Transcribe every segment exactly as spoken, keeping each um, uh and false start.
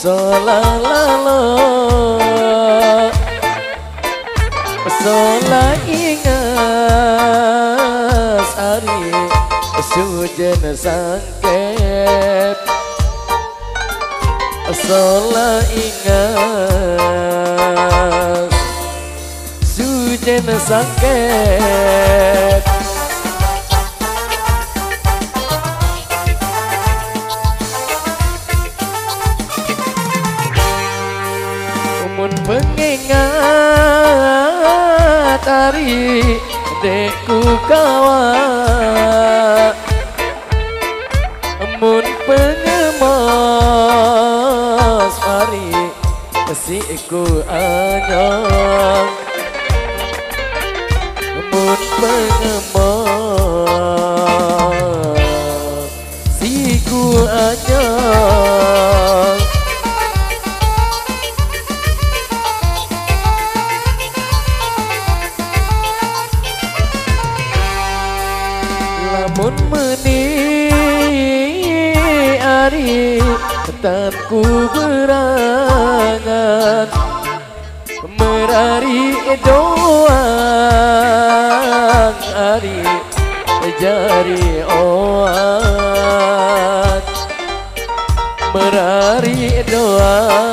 Sola lalo, sola ingas ari sujen sangkep. Sola ingas sujen sangkep. Mun pengingat ari dek ku kawa, mun pengemos ari si ku anyang, mun pengemos si ku anyang. Lamun meni ari tan ku berangan, merari doang ari jari oan. Merari doang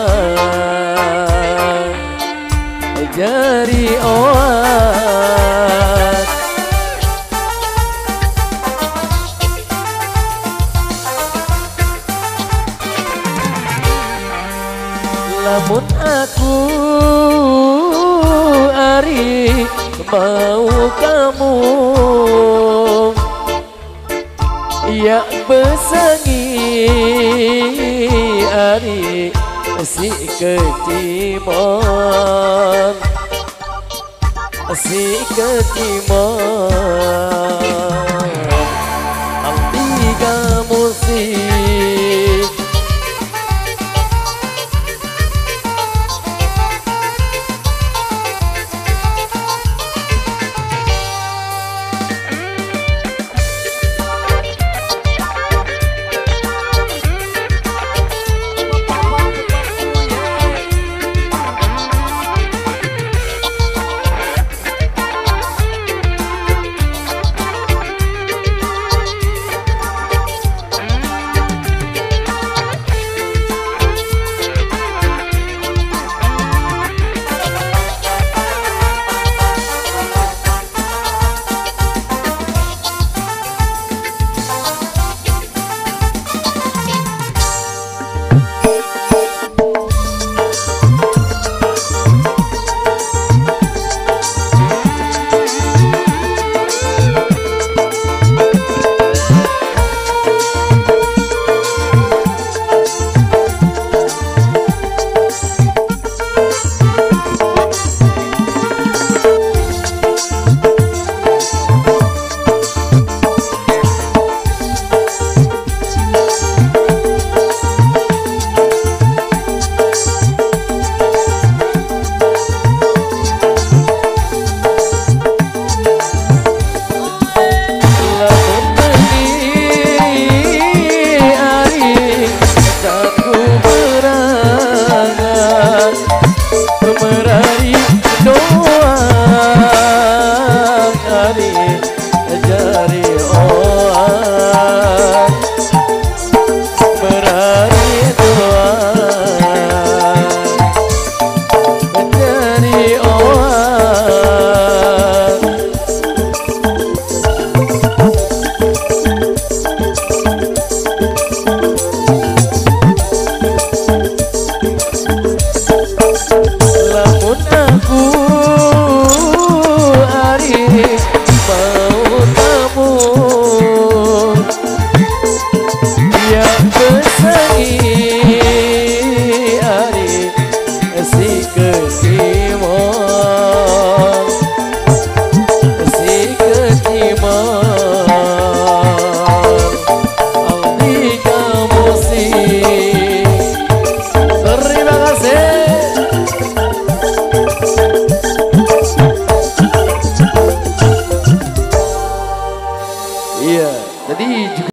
jari oan. Lamun aku ari mau kamu, ya besangi ari si kecimon, si kecimon. Ang tiga musik. Lamun aku ari mau tamu, ya besangi ari si ketimun, si ketimun. Aldi Kamusi. Terima kasih. Iya, jadi juga